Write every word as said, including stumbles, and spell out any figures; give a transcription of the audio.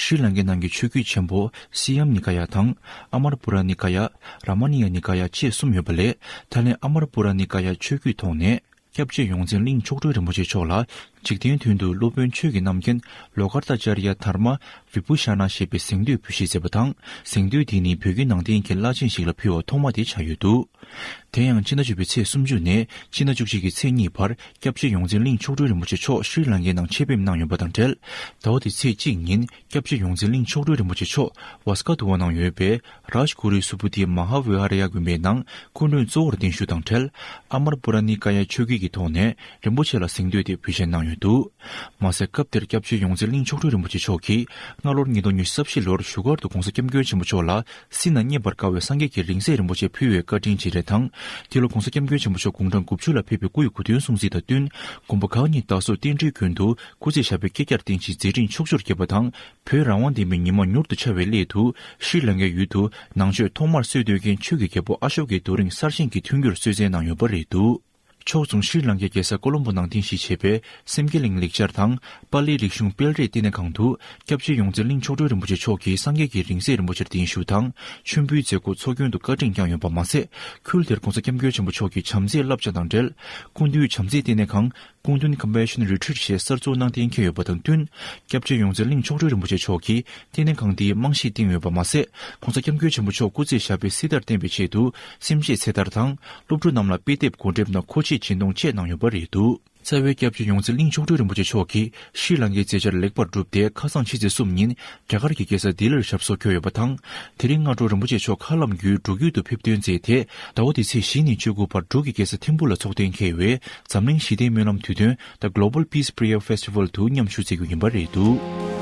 ཤྲི་ལང་ཀའི་ནང་གི་ཆོས་བརྒྱུད་ཆེན་པོ་སི་ཡམ་ནི་ཀ་ཡ་དང་། ཨ་མར་པུ་ར་ནི་ཀ་ཡ། ར་མ་ནི་ཡ་ནི་ཀ་ཡ་བཅས་གསུམ་ཡོད་པ་ལས། ད་ལན་ཨ་མར་པུ་ར་ནི་ཀ་ཡ་ཆོས་བརྒྱུད་ཐོག་ནས། སྐྱབས་རྗེ་ཡོངས་འཛིན་གླིང་མཆོག་སྤྲུལ་རིན་པོ་ཆེ་མཆོག་ལ། འཇིག་རྟེན་མདུན་དུ་སློབ་དཔོན་ཆོས་ཀྱི་རྣམ་མཁྱེན། ལོ་ཀརྟ་ཅཱརྱ་དྷརྨ་བི་བྷུ་ཤ་ན་ཞེས་པའི་གཟེངས་བསྟོད་འབུལ་བཞེས་མཛད་པ་དང་། གཟེངས་བསྟོད་དེ་ནི་བོད་བརྒྱུད་ནང་བསྟན་གྱི་བླ་ཆེན་ཞིག་ལ་ཕུལ་བ་ཐོག་མ་དེ་ཆགས་ཡོད་འདུག་དེ་ཡང་ཕྱི་ཟླ་བཅུ་པའི་ཚེས་སུམ་ཅུ་ནས་ཕྱི་ཟླ་བཅུ་གཅིག་གི་ཚེས་གཉིས་བར་སྐྱབས་རྗེ་ཡོངས་འཛིན་གླིང་མཆོག་སྤྲུལ་རིན་པོ་ཆེ་མཆོག་ཤྲི་ལང་ཀའི་ནང་ཆེད་ཕེབས་གནང་ཡོད་པ་དང་འབྲེལ། ཟླ་བ་འདིའི་ཚེས་གཅིག་ཉིན་སྐྱབས་རྗེ་ཡོངས་འཛིན་གླིང་མཆོག་སྤྲུལ་རིན་པོ་ཆེ་མཆོག་ཝཱ་སྐ་དུ་ཝ་ནང་ཡོད་པའི་རཱཇ་གུ་རུ་སུ་བུ་ཏི་མ་ཧཱ་བི་ཧཱར་ཡ་དགོན་པའི་ནང་སྐུ་མགྲོན་གཙོ་བོར་གདན་ཞུ་དང་འབྲེལ། ཨ་མར་པུ་ར་ནི་ཀ་ཡ་ཆོས་བརྒྱུད་ཀྱི་ཐོག་ནས་རིན་པོ་ཆེ་ལ་གཟེངས་བསྟོད་དེ་འབུལ་བཞེས་གནང་ཡོད་འདུག་མ་ཟད། སྐབས་དེར་སྐྱབས་རྗེ་ཡོངས་འཛིན་གླིང་མཆོག་སྤྲུལ་རིན་པོ་ཆེ་མཆོག་གིས་སྔ་ལོར་ཉིས་སྟོང་ཉི་ཤུ་རྩ་བཞི་ལོར་བཞུགས་སྒར་དུ་༸གོང་ས་༸སྐྱབས་མགོན་ཆེན་པོ་མཆོག་ལ་སྲིད་ན་རྙེད་པར་དཀའ་བའི་སངས་རྒྱས་ཀྱི་རིང་བསྲེལ་རིན་པོ་ཆེ་ཕུལ་བའི་བཀའ་དྲིན་རྗེས་དྲན་དང་། དེ་ལོ་༸གོང་ས་༸སྐྱབས་མགོན་ཆེན་པོ་མཆོག་དགུང་གྲངས་དགུ་བཅུ་ལ་ཕེབས་པའི་སྐུ་ཡི་གོ་སྟོན་སྲུང་བརྩི་དང་བསྟུན། དགོན་པ་ཁག་གཉིས་བདག་སོགས་རྟེན་འབྲེལ་ཀུན་ཏུ་སྐུ་ཚེ་ཞབས་པད་བསྐལ་བརྒྱར་བརྟན་ཅིང་མཛད་འཕྲིན་ཕྱོགས་བཅུར་རྒྱས་པ་དང་། བོད་རང་དབང་ལྡན་པའི་ཉི་མ་མྱུར་དུ་འཆར་བའི་སླད་དུ། ཤྲི་ལང་ཀའི་ཡུལ་དུ་ནང་ཆོས་ཐོག་མར་སྲོལ་གཏོད་མཁན་ཆོས་ཀྱི་རྒྱལ་པོ་ཨ་ཤོ་ཀའི་རྡོ་རིང་གསར་བཞེངས་ཀྱི་མཐུན་འགྱུར་སྲོལ་འཛིན་གནང་ཡོད་པ་རེད་འདུག་ཕྱོགས་མཚུངས་ཤྲི་ལང་ཀའི་རྒྱལ་ས་ཀོ་ལོམ་པོ་ནང་རྟེན་གཞི་བྱས་པའི་སེམས་བསྐྱེད་གླིང་ལེགས་སྦྱར་དང་། པཱ་ལིའི་རིག་གཞུང་སྤེལ་རེས་ལྟེ་གནས་ཁང་དུ། སྐྱབས་རྗེ་ཡོངས་འཛིན་གླིང་མཆོག་སྤྲུལ་རིན་པོ་ཆེ་མཆོག་གིས་སངས་རྒྱས་ཀྱི་རིང་བསྲེལ་རིན་པོ་ཆེར་གདན་ཞུ་དང་། མཆོད་འབུལ་མཛད་སྒོ་ཚོགས་རྒྱུན་དུ་བཀའ་དྲིན་བསྐྱངས་ཡོད་པ་མ་ཟད། ཁུལ་དེར་༸གོང་ས་༸སྐྱབས་མགོན་ཆེན་པོ་མཆོག་གི་བྱམས་བརྩེའི་བསླབ་བྱ་དང་འབྲེལ། སྐུ་མདུན་བྱམས་བརྩེའི་ལྟེ་གནས་ཁང་། སྐུ་མདུན་Compassion Retreat ཞེས་གསར་བཙུགས་གནང་གཏན་འཁེལ་ཡོད་པ་དང་བསྟུན། སྐྱབས་རྗེ་ཡོངས་འཛིན་གླིང་མཆོག་སྤྲུལ་རིན་པོ་ཆེ་མཆོག་གིས་ལྟེ་གནས་ཁང་འདིའི་རྨང་གཞི་བཏིང་ཡོད་པ་མ་ཟད། ༸གོང་ས་༸སྐྱབས་མགོན་ཆེན་པོ་མཆོག་སྐུ་ཚེ་ཞབས་པད་སྲིད་མཐར་བརྟན་པའི་ཆེད་དུ་སེམས་བསྐྱེད་ཚེ་ཐར་དང་། སློབ་ཕྲུག་རྣམས་ལ་དཔེ་དེབ་སྒོ་འགྲེམས་དང་མཁོ་ཆས་སྦྱིན་གཏོང་བཅས་གནང་ཡོད་པ་རེད་འདུག་རྩ་བའི་སྐྱབས་རྗེ་ཡོངས་འཛིན་གླིང་མཆོག་སྤྲུལ་རིན་པོ་ཆེ་མཆོག་གིས་ཤྲི་ལང་ཀའི་མཛད་འཆར་ལེགས་པར་གྲུབ་སྟེ། ཁ་སང་ཕྱི་ཚེས་གསུམ་ཉིན་རྒྱ་གར་གྱི་རྒྱལ་ས་ལྡི་ལིར་ཞབས་སོར་འཁོད་ཡོད་པ་དང་། དེ་རིང་སྔ་དྲོ་རིན་པོ་ཆེ་མཆོག་མཁའ་ལམ་བརྒྱུད་འབྲུག་ཡུལ་དུ་ཕེབས་ཐོན་མཛད་དེ། ཟླ་བ་འདིའི་ཚེས་བཞི་ནས་བཅུ་དགུ་བར་འབྲུག་གི་རྒྱལ་ས་ཐིམ་ཕུ་ལ་འཚོགས་གཏན་འཁེལ་བའི་འཛམ་གླིང་ཞི་བདེའི་སྨོན་ལམ་དུས་སྟོན་The Global Peace Prayer Festival དུ་མཉམ་ཞུགས་མཛད་རྒྱུ་ཡིན་པ་རེད་འདུག